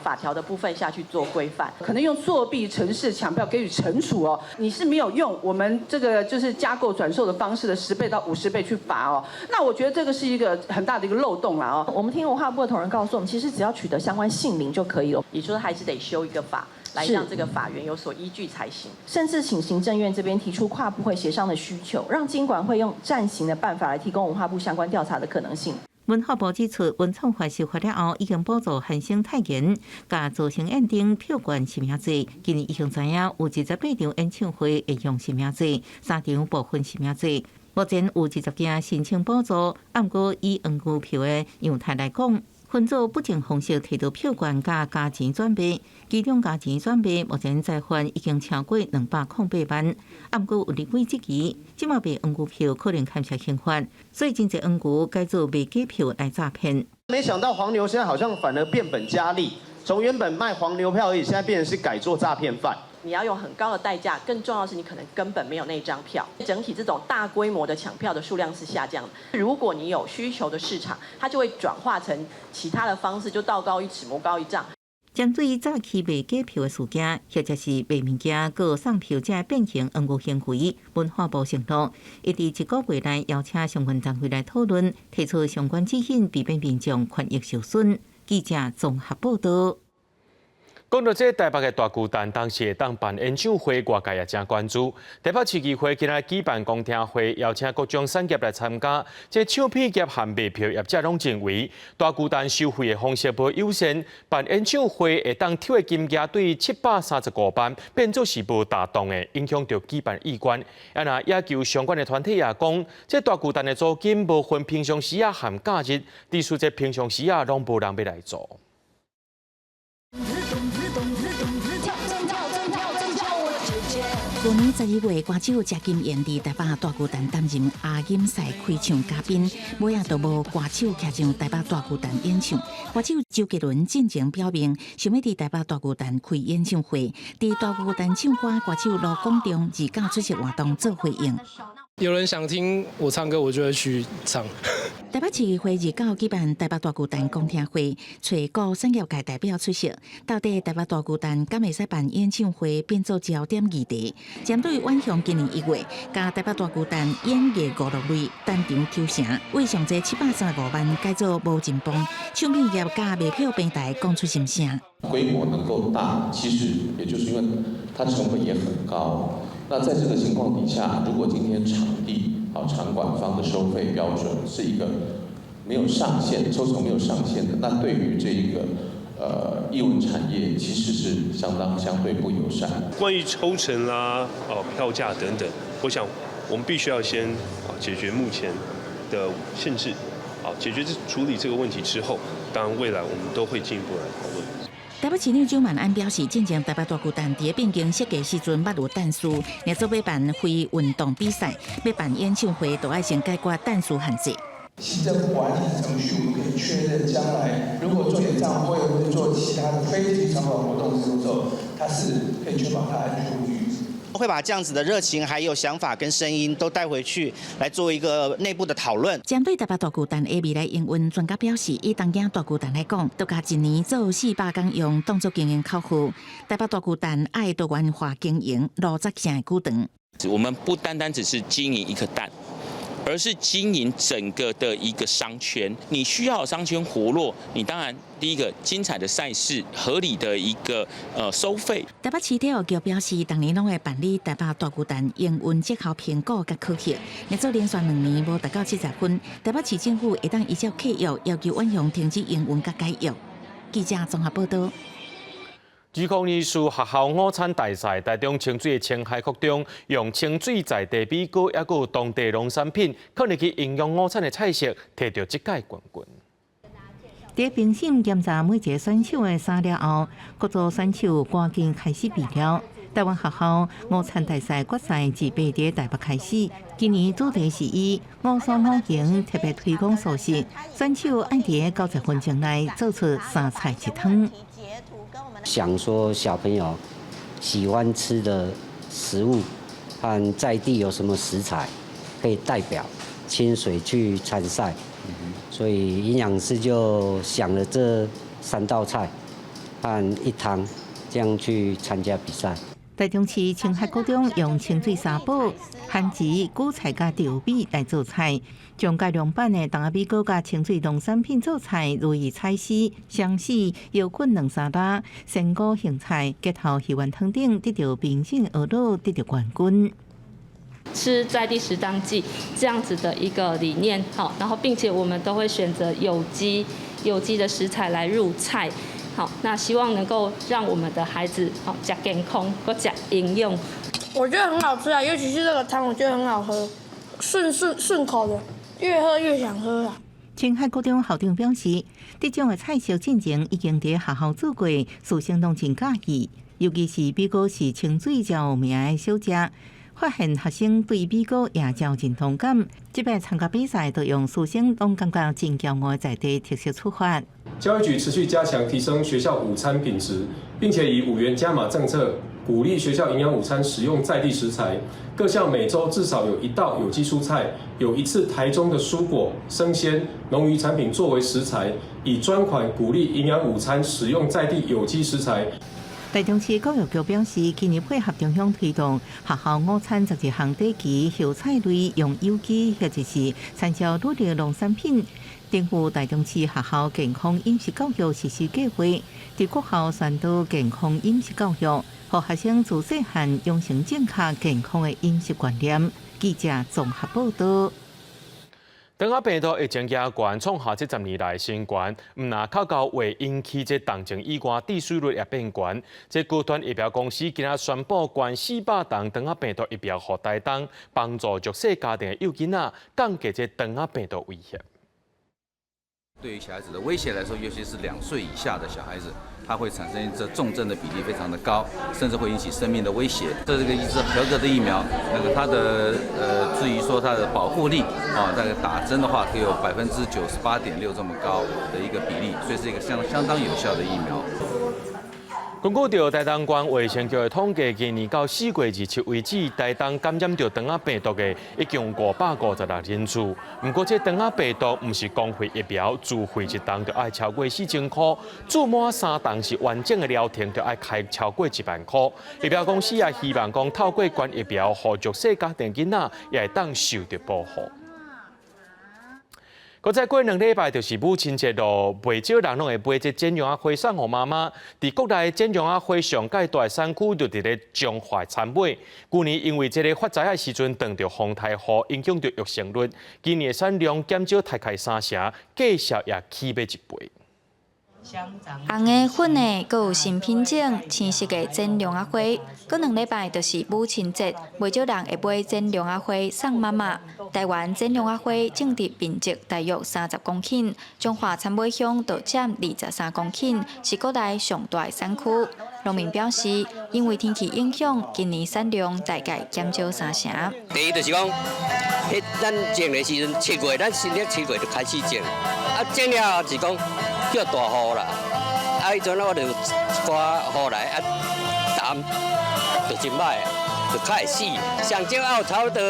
法條的部分下去做規範，可能用作弊程式搶票給予懲處哦。你是沒有用我們這個就是加購轉售的方式的10倍到50倍去罰哦。那我覺得這個是一個很大的一個漏洞啦哦。我們聽文化部的同仁告訴我們，其實只要取得相關姓名就可以了。也就是還是得修一個法，來讓這個法源有所依據才行。甚至請行政院這邊提出跨部會協商的需求，讓金管會用暫行的辦法來提供文化部相關調查的可能性。文化部指出，文創法修法了後，已經補助韓星泰妍、佮造星宴等票券實名制。今年已經知影有28場演唱會會用實名制，3場部分實名制。目前有20間申請補助，毋過以黃牛票的樣態來講，分做不正方式提到票券佮加錢轉賣，其中加錢轉賣目前裁罰已經超過208萬。毋過有立委質疑，這馬賣黃牛票可能牽涉刑法，所以真濟黃牛改做賣假票來詐騙。沒想到黃牛現在好像反而變本加厲，從原本賣黃牛票而已，現在變成是改做詐騙犯。你要用很高的代價，更重要的是你可能根本沒有那張票。整體這種大規模的搶票的數量是下降的。如果你有需求的市場，它就會轉化成其他的方式，就道高一尺，魔高一丈。針對早期賣假票的事件，或者是賣物件閣送票這變形黃牛行為，文化部承諾，會佇一個月內邀請相關單位來討論，提出相關指引，避免民眾權益受損。記者綜合報道。講到這台北的大巨蛋，當時會當辦演唱會，外界也誠關注。台北市議會今仔舉辦公聽會，邀請各種產業來參加。這唱片業和賣票業者攏認為，大巨蛋收費的方式無友善，辦演唱會會當抽的金額對735萬，變做是無值當的，影響著舉辦意願。啊，若也求相關的團體也講，這大巨蛋的租金無分平常時仔和假日，致使這平常時仔攏無人欲來租。舊年12月，歌手謝金燕佇台北大巨蛋擔任亞錦賽開唱嘉賓，尾仔就無歌手徛上台北大巨蛋演唱。歌手周杰倫進前表明，想欲佇台北大巨蛋開演唱會，佇大巨蛋唱歌，歌手盧廣仲29出席活動做回應。有人想聽我唱歌，我就會去唱。台北市議會29舉辦台北大巨蛋公聽會，揣各產業界代表出席。到底台北大巨蛋敢會使辦演唱會，變做焦點議題。針對遠雄今年1月，共台北大巨蛋演藝娛樂類單場抽成，為上濟735萬改做無人幫，唱片業佮賣票平台講出心聲。規模能夠大，其實也就是因為它成本也很高。那在這個情況底下，如果今天場地啊場館方的收費標準是一個沒有上限，抽成沒有上限的，那對於這一個藝文產業其實是相當相對不友善。關於抽成啦、票價等等，我想我們必須要先解決目前的限制，解決這處理這個問題之後，當然未來我們都會進一步來討論。台北市長蔣萬安表示，進前台北大巨蛋佇變更設計時陣，捌有但書，若做欲辦非運動比賽，欲辦演唱會，都愛先解決但書限制。行政管理程序，我們可以確認將來如果做演唱會或者做其他的非體育場館活動的時候，它是可以確保它安全無虞。會把這樣子的熱情、還有想法跟聲音都帶回去，來做一個內部的討論。針對台北大巨蛋的未來營運，專家表示，以東京大巨蛋來講，獨家一年做400工用，當作經營口號。台北大巨蛋愛多元化經營，邏輯性的舉動。我們不單單只是經營一顆蛋，而是經營整個的一個商圈。你需要商圈活絡，你當然第一個精彩的賽事，合理的一個收費。台北市體育局表示，逐年攏會辦理台北大巨蛋營運績效評估佮考核，連續連續2年無達到70分，台北市政府會當依照契約要求遠雄停止營運佮解約。記者綜合報道。2024學校午餐大賽，台中清水的清海國中用清水在地米糕，抑閣有當地農產品，囥入去營養午餐的菜色，提著這屆冠軍。佇評審檢查每一个選手的衫了後，各組選手趕緊開始備料。台灣學校午餐大賽決賽自8日台北開始，今年主題是以五蔬五行特別推廣素食，選手愛佇90分鐘內做出三菜一湯。想說小朋友喜歡吃的食物和在地有什麼食材可以代表清水去參賽，所以營養師就想了這三道菜和一湯，這樣去參加比賽。台中市清海國中用清水沙堡、番薯、韭菜佮稻米來做菜，將改良版的筒仔米糕佮清水農產品做菜，如意菜絲、雙喜、搖滾卵沙拉、鮮菇蕶菜，結頭魚丸湯頂得著評審學樂得著冠軍。吃在地食當季這樣子的一個理念，好，然後並且我們都會選擇有機的食材來入菜。好，那希望能夠讓我們的孩子好食健康，閣食營養。我覺得很好吃啊，尤其是這個湯，我覺得很好喝，順順順口的，越喝越想喝啊。清海國中校長表示，這種的菜色進前已經佇學校做過，師生攏真佮意。尤其是米糕是清水較有名的小食，發現學生對米糕也真認同感。這擺參加比賽，就用師生攏感覺真驕傲的在地特色出發。教育局持續加強提升學校午餐品質，並且以5元加碼政策鼓勵學校營養午餐使用在地食材。各校每週至少有一道有機蔬菜，有一次台中的蔬果、生鮮、農漁產品作為食材，以專款鼓勵營養午餐使用在地有機食材。台中市教育局表示，今年配合中央推動學校午餐12項底旗葉菜類用有機或者是產銷履歷農產品。政府台中市學校健康飲食教育實施計劃，佇各校宣導健康飲食教育，予學生自細漢養成正確健康的飲食觀念。記者綜合報道。腸仔病毒疫情加懸，創下這10年來新懸，毋但較高會引起這重症以外，致死率也變懸。這高端疫苗公司今仔宣布捐400筒腸仔病毒疫苗予台東，幫助弱勢家庭的幼囡仔降低這腸仔病毒威脅。對於小孩子的威脅來說，尤其是2歲以下的小孩子，他會產生這重症的比例非常的高，甚至會引起生命的威脅。這這個一支合格的疫苗，那個它的至於說它的保護力啊，大概打針的話，可以有98.6%這麼高的一個比例，所以是一個相當有效的疫苗。根據著台東縣衛生局的統計，今年到4月27為止，台東感染著腸仔病毒的已經有556人次。毋過，這腸仔病毒毋是公費疫苗，自費一筒就愛超過4000箍，注滿3筒是完整的療程，就愛開超過1萬箍。疫苗公司也希望講透過捐疫苗，予弱勢家庭囡仔也會當受著保護。閣再過2禮拜就是母親節囉，袂少人攏會買這剪絨仔花送予媽媽。佇國內剪絨仔花上蓋大產區就佇咧彰化杉尾。舊年因為這个發災的時陣，撞著風颱雨，影響著育成率。今年的產量減少大概三成，價數也起碼一倍。紅的、粉的，閣有新品種、青色的剪絨仔花。過2禮拜就是母親節，袂少人會買剪絨仔花送媽媽。台灣剪絨仔花種植面積大約30公頃，彰化杉尾鄉就佔23公頃，是國內上大的產區。農民表示，因為天氣影響，今年產量大概減少三成。第一就是講，彼咱種的時陣7月，咱新曆7月就開始種，啊種了後是講叫大雨啦，啊彼陣我就一寡雨來啊，淡就真歹。就較會死。上少也有差不多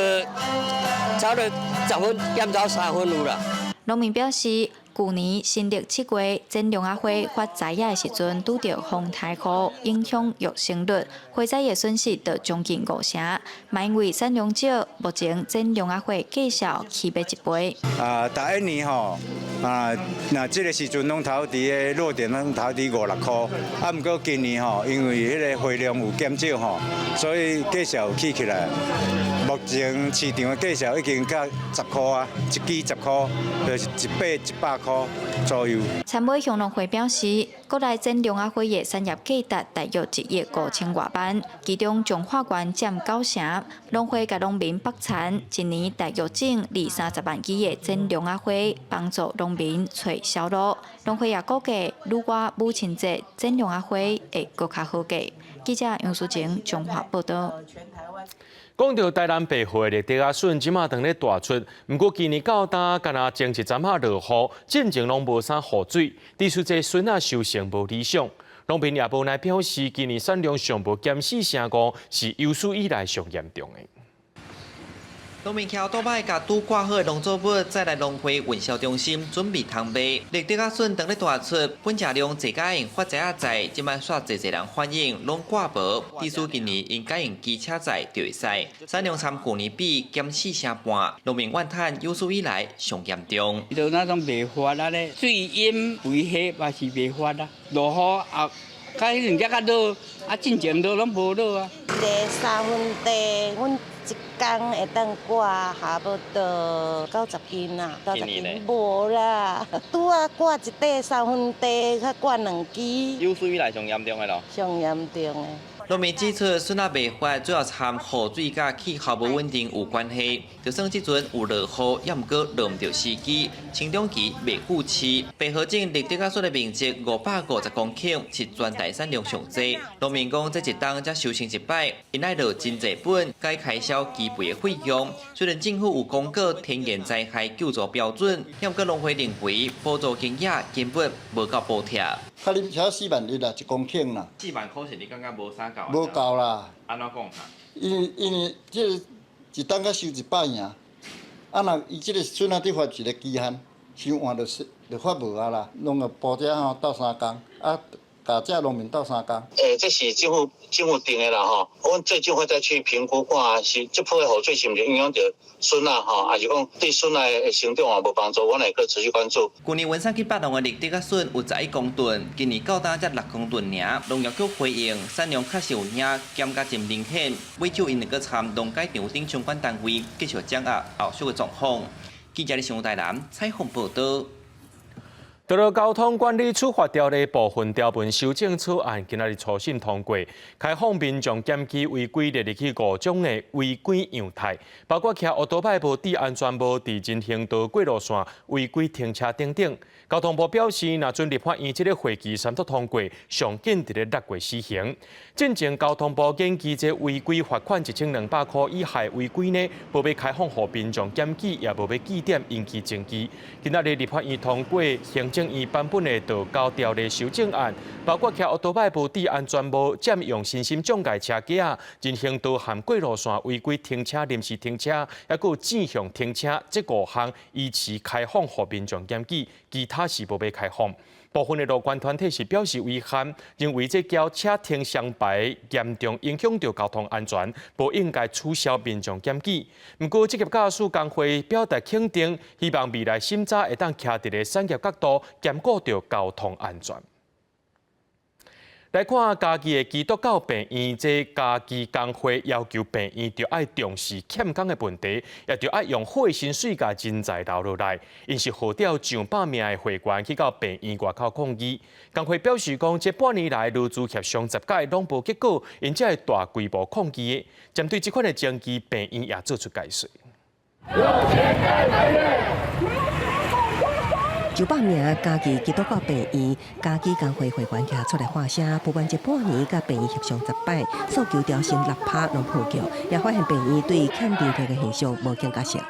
10分，減走3分有啦。農民表示，舊年新曆7月，剪龍仔花發栽仔的時陣，拄著風颱雨，影響育成率，花栽的損失就將近5成。嘛因為產量少，目前剪龍仔花價數起碼一倍。啊，逐一年吼，啊，若這个時陣攏頭佇个落點攏頭佇五六箍，啊，毋過今年吼，因為彼个花量有減少吼，所以價數有起起來。目前市場的價數已經到10箍啊，一支10箍，就是一百100箍左右。田尾鄉農會表示，國內剪龍仔花的產業價值大約1億5千外萬，其中彰化縣佔9成。農會共農民縛田，一年大約種二三十萬支的剪龍仔花，幫助農民揣銷路。農會也估計，愈倚母親節，剪龍仔花會閣較好價。記者楊淑晴彰化報導。講到台南白河的綠竹仔筍，這馬當咧大出，毋過今年到今，干焦前一陣仔落雨，進前攏無啥雨水，致使這筍仔收成無理想。農民也無奈表示，今年產量上無減四成五，是有史以來上嚴重的。農民騎歐多擺共拄掛好的農作物，載來農會運銷中心準備通賣。綠竹仔筍當咧大出，本食量濟甲會發栽仔載，這擺煞濟濟人反映攏掛無。致使今年𪜶改用機車載就會使，產量參舊年比減四成半，農民怨嘆有史以來上嚴重。就那種袂發啊咧，水淹肥黑嘛是袂發啊，落雨啊，較彼陣才較落，啊進前落攏無落啊。一个3分地，阮一工會當割差不多90斤啦，90斤無啦，拄仔割一塊3分地，才割兩支。有史以來上嚴重的咯。上嚴重的。農民指出，筍仔袂發主要參雨水佮氣候無穩定有關係。就算這陣有落雨，也毋過落毋著時機，生長期袂赴市。白河鎮綠竹仔筍的面積550公頃，是全台產量上濟。農民講，這一冬才收成一擺，𪜶愛落真濟本，該開銷基肥的費用。雖然政府有公告天然災害救助標準，也毋過農會認為補助金額根本無夠補貼。較恁才4萬一啦，1公頃啦。4萬塊是你感覺無啥夠？無夠啦。按怎講？因為這個一冬才收一擺爾，啊若伊這个筍仔佇發一个期限，收完就發無啊啦，攏會補這吼鬥相共，啊，共這農民鬥相共。欸，這是政府定的啦吼，阮最終會再去評估看是這波的雨水是毋是影響著筍仔吼，抑是講對筍仔的成長也無幫助，阮會閣持續關注。舊年原產去北農的綠竹仔筍有11公噸，今年到今才6公噸爾。農業局回應，產量確實有影減甲真明顯，尾手𪜶會閣參農改場等相關單位繼續掌握後續的狀況。記者李上台南採訪報導。道路交通管理處罰條例部分條文修正草案，今仔日初審通過，開放民眾檢舉違規列入去五種的違規樣態，包括騎歐多擺無戴安全帽、佇人行道過路線違規停車等等。交通部表示，若准立法院這个會期三讀通過，上緊佇咧6月施行。進前交通部研議這違規罰款1200箍以下違規呢，無欲開放予民眾檢舉，也無欲記點引起爭議。今仔日立法院通過行政院版本的道交條例修正案，包括騎歐多擺無戴安全帽、佔用身心障礙車架、人行道和過路線違規停車、臨時停車，抑閣有正向停車，這五項依次開放予民眾檢舉，其他是無欲開放。部分的路權團體是表示遺憾，認為這轎車停雙排嚴重影響著交通安全，無應該取消民眾檢舉。毋過，職業駕駛工會表達肯定，希望未來審查會當徛佇咧產業角度，兼顧著交通安全。來看嘉義的基督教病院，這嘉義工會要求病院著愛重視欠工的問題，也著愛用好的薪水共人才留落來。𪜶是號召上百名的會員去到病院外口抗議。工會表示講，這半年來勞資協商10擺攏無結果，𪜶才會大規模抗議的。針對這款的爭議，病院也做出解釋。有900名嘉義基督教病院嘉義工會會員徛出來發聲，不滿這半年佮病院協商10擺，訴求調薪6%攏破局，也發現病院對欠人才的現象無警覺性。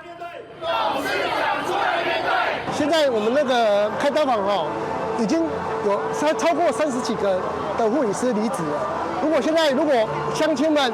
現在我們那個開刀房哦，已經有超過30幾個的護理師離職了。如果現在如果鄉親們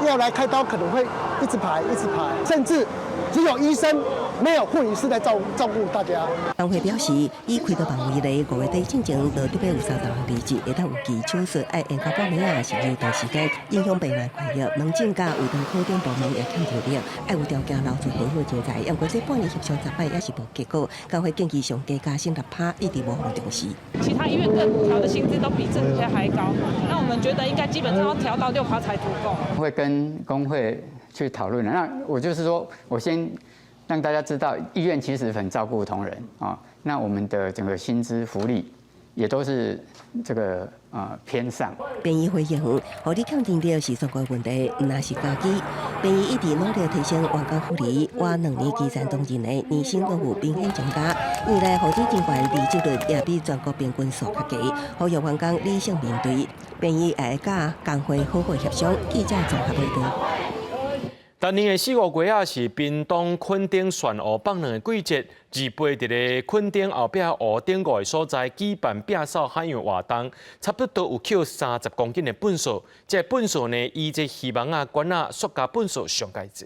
要來開刀可能會一直排，一直排，甚至只有醫生，沒有護理師來照顧大家。工會表示，以開刀房為例，5月底進前就特別有30人離職，會當有期手術愛延到半暝仔，是遊動時間，影響病人權益。門診佮胃腸科等部門也欠人力，愛有條件留住現有人才。毋過這半年協商10擺也是無結果，工會建議上低加薪6%，一直無予重視。其他醫院各調的薪資都比這些還高，那我們覺得應該基本上要調到6%才足夠。會跟工會去討論的。那我就是說，我先讓大家知道，醫院其實很照顧同仁啊。那我們的整個薪資福利也都是這個偏上。病院回應，護理欠人力是全國問題，毋但是嘉義。病院一直努力提升員工福利，倚2年基層同仁的年薪都有明顯增加。院內護理人員離職率也比全國平均數較低，呼籲員工理性面對。病院也會佮工會好好協商。記者綜合報導。逐年的四五月仔是屏東墾丁旋湖放卵的季節，二八佇咧墾丁後壁湖頂五个所在舉辦摒掃海洋活動，差不多有抾30公斤的糞埽。這個糞埽呢，以這魚網仔、罐仔、塑膠糞埽上蓋濟。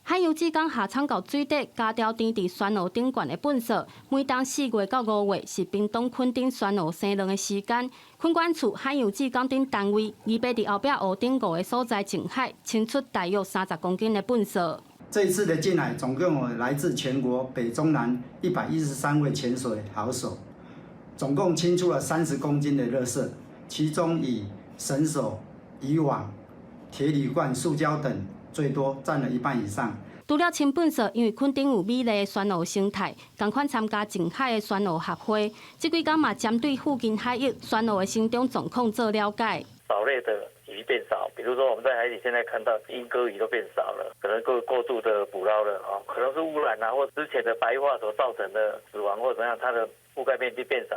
海洋志工下倉到水底加調甜佇旋湖頂懸的糞埽，每當4月到5月是屏東墾丁旋鱸生卵的時間。墾管處海洋志工等單位，二八佇後壁湖頂五个所在淨海，清出大約30公斤的糞埽。這一次的淨海總共有來自全國北中南113位潛水好手，總共清出了30公斤的垃圾，其中以繩索、漁網、鐵鋁罐、塑膠等最多，佔了一半以上。除了清糞埽，因為墾丁有美麗的旋鱸生態，仝款參加淨海的旋鱸協會，這幾工嘛針對附近海域旋鱸的生長狀況做了解。藻類的魚變少，比如說我們在海裡現在看到鸚哥魚都變少了，可能過度的捕撈了啊，可能是污染啊，或之前的白化所造成的死亡或怎樣，它的覆蓋面積變少。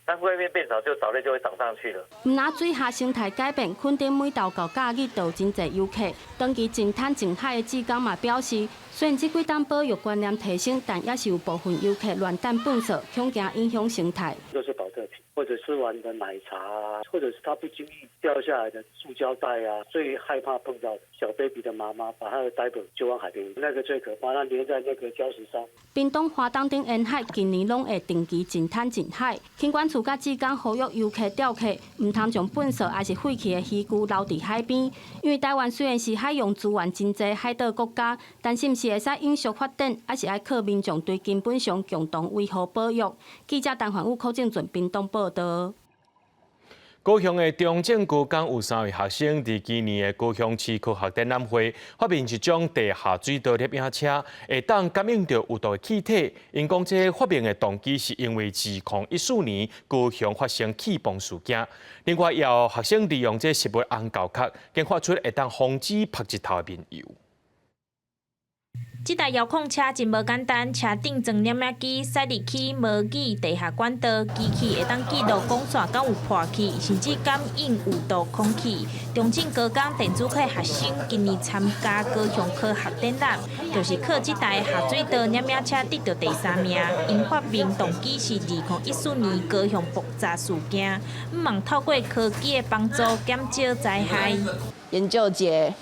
但覆蓋面變少，就藻類就會長上去了。毋但水下生態改變，墾丁每到假日就有真濟遊客。長期淨灘淨海的志工嘛表示，雖然這幾冬保育觀念提升，但也是有部分遊客亂擲糞埽，恐驚影響生態。都是寶特瓶，或者吃完的奶茶啊，或者是他不經意掉下來的塑膠袋啊，最害怕碰到小 baby 的媽媽把他的 diaper 就往海邊，那個最可怕，那黏在那個礁石上。屏東花東等沿海近年攏會定期淨灘淨海，墾管處佮志工呼籲遊客釣客，毋通將糞埽抑是廢棄的漁具留佇海邊。因為台灣雖然是海洋資源真濟海島國家，但是毋是會使永續發展，抑是愛靠民眾對根本上共同維護保育。記者陳環宇、柯正俊屏東報導。高雄的中正高工有三位學生佇今年的高雄市科學展覽會發明一種地下水道攝影車，會當感應著有毒的氣體。𪜶講這發明的動機是因為2014年高雄發生氣崩事件。另外，也有學生利用這食物紅厚殼，研發出會當防止曝日頭的面油。這台遙控車真無簡單，車頂裝攝影機，駛入去模擬地下管道，機器會當記錄管線敢有破去，甚至感應有毒空氣。中正高工電子科學生今年參加高雄科學展覽，就是靠這台下水道攝影車得著第三名。𪜶發明動機是2014年高雄爆炸事件，向望透過科技的幫助減少災害。研究一个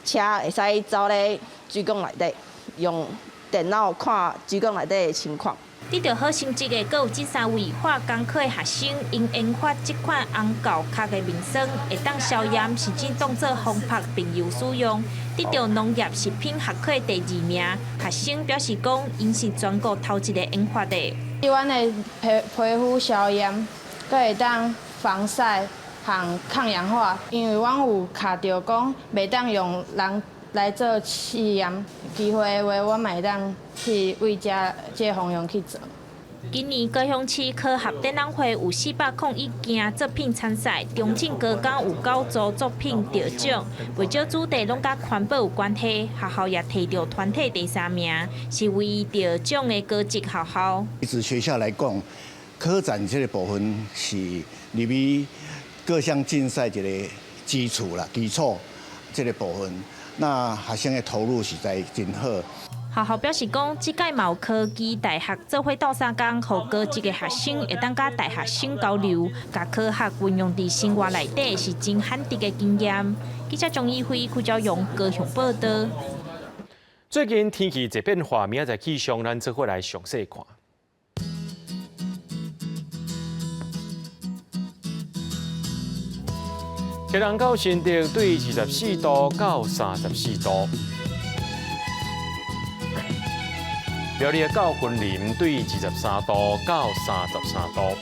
車會使走咧水管內底。用電腦看水管內底的情況。得著好成績的，閣有這三位化工科的學生，𪜶研發這款紅厚殼的面霜，會當消炎，甚至當做防曝面油使用。得著農業食品學科第二名，學生表示講，𪜶是全國頭一个研發的。阮的皮膚消炎，閣會當防曬和抗氧化，因為阮有卡著講，袂當用人來做試驗，機會的話，阮嘛會當去為這個方向去做。今年高雄市科學展覽會有401件作品參賽，中正高工有九組作品得獎，袂少主題攏佮環保有關係。學校也提著團體第三名，是唯一得獎的高職學校。以學校來講，科展這個部分是入去各項競賽一個基礎啦，基礎這個部分。那學生的投入實在真好。學校表示講，這屆嘛有科技大學做伙鬥相共，予高職的學生會當佮大學生交流，共科學運用佇生活內底是真罕得的經驗。記者張一輝、柯昭勇高雄報導。最近天氣濟變化，明仔載氣象咱做伙來詳細看。基隆到新竹對24度到34度，苗栗到雲林對23度到33度，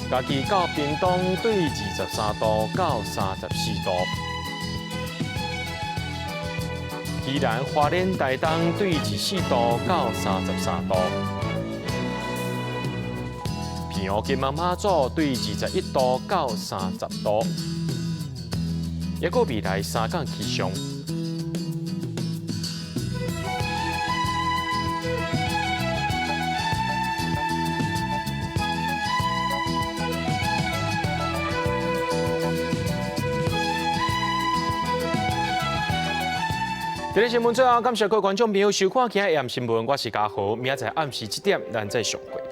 嘉義到屏東對23度到34度，宜蘭花蓮台東對24度到33度。澎湖金門馬祖對21度到30度，抑閣未來三工氣象。這裡新聞最後，感謝各位觀眾朋友收看今日 AM 新聞，我是嘉豪，明仔載暗時7點，咱再相會。